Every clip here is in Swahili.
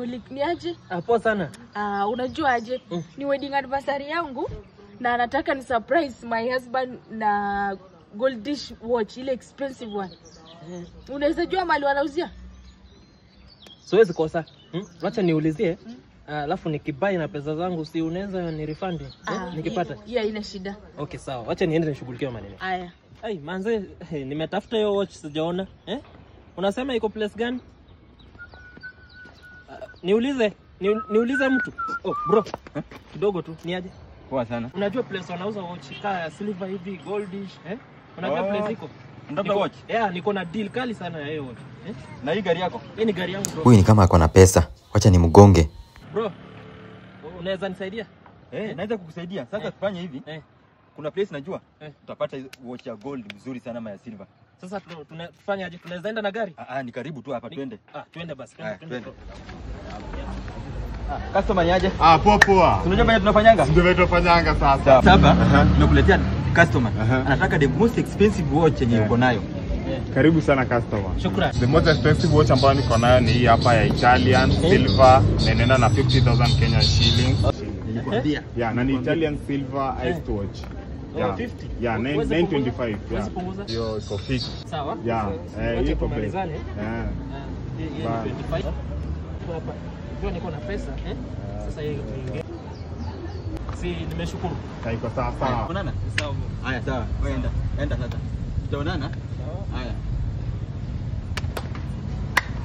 Ni aje? Poa sana. Unajua aje? Ni wedding anniversary yangu na nataka ni surprise my husband na goldish watch, ile expensive one. Unaweza jua mali wanauzia? Siwezi kosa. Wacha niulizie. Alafu nikibai na pesa zangu si unaweza ni refund nikipata? Yeah, ina shida. Okay, sawa. Wacha niende nishughulikie maneno. Haya. Ai, manze, nimetafuta hiyo watch sijaona. Unasema iko place gani? Niulize, niulize mtu. Oh, bro. Kidogo tu, ni aje? Poa sana. Unajua place wanauza watch kaa silver hivi, goldish, Unajua place iko? Unataka watch? Yeah, niko na deal kali sana ya hiyo watch. Na hii gari yako? Hii ni gari yangu bro. Huyu ni kama ako na pesa. Wacha nimgonge. Bro, unaweza nisaidia? Naweza kukusaidia. Sasa tufanye hivi. Kuna place najua utapata watch ya gold mzuri sana ama ya silver. Sasa tunafanya aje? Tunaweza enda na gari? Ni karibu tu hapa, twende. Twende basi. Twende. Customer ni aje? Poa poa. Unajua bwana tunafanyanga? Ndio tunafanyanga sasa. Sasa nimekuletea customer. Anataka the most expensive watch yenye uko nayo. Karibu sana customer. Shukrani. The most expensive watch ambayo niko nayo ni hii hapa ya Italian silver na inaenda na 50,000 Kenya shillings. Nilikwambia. Yeah, na ni Italian silver iced watch. Yeah. 50. Yeah, 925. Yeah. Hiyo iko fixed. Sawa. Yeah, iko bei. Hii 25. Hapa. Ndio niko na pesa, Sasa yeye tuingie. Si nimeshukuru. Iko sawa sawa. Unaona? Sawa. Haya sawa. Wewe enda. Enda sasa. Tutaonana? Sawa. Haya.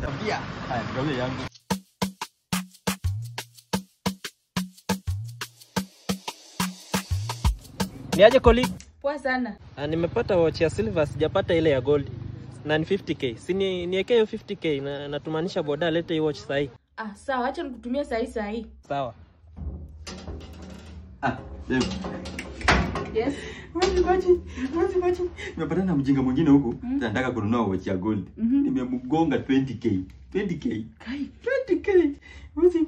Tabia. Haya, gawie yangu. Ni aje colleague? Poa sana. Nimepata watch ya silver, sijapata ile ya gold. Na ni 50k. Si niwekee hiyo 50k na natumanisha boda lete hiyo watch sahi. Sawa, acha nikutumie sahi sahi. Sawa. Babe. Yes. Maji. Nimepatana na mjinga mwingine huku. Nataka kununua watch ya gold. Nimemgonga 20k. 20k. Kai. 20k. Maji.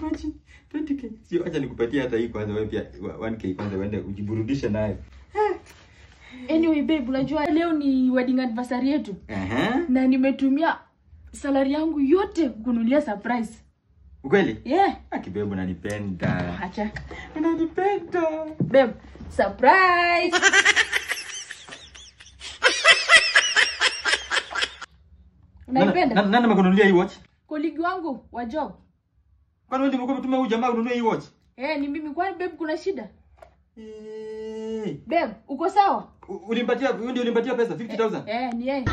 20k. Sio, acha nikupatie hata hii kwanza, wewe pia 1k kwanza uende ujiburudishe nayo. Anyway babe, unajua leo ni wedding anniversary yetu. Na nimetumia salary yangu yote kununulia surprise. Ukweli? Yeah. Kibebu unanipenda. Acha. Unanipenda. Babe, surprise. Unaipenda? Nani amekununulia hii watch? Colleague wangu wa job. Kwani wewe ndio umetuma huyu jamaa kununua hii watch? Ni mimi. Kwani babe kuna shida? Babe, uko sawa? Ulimpatia, wewe ndio ulimpatia pesa 50,000? Ni yeye.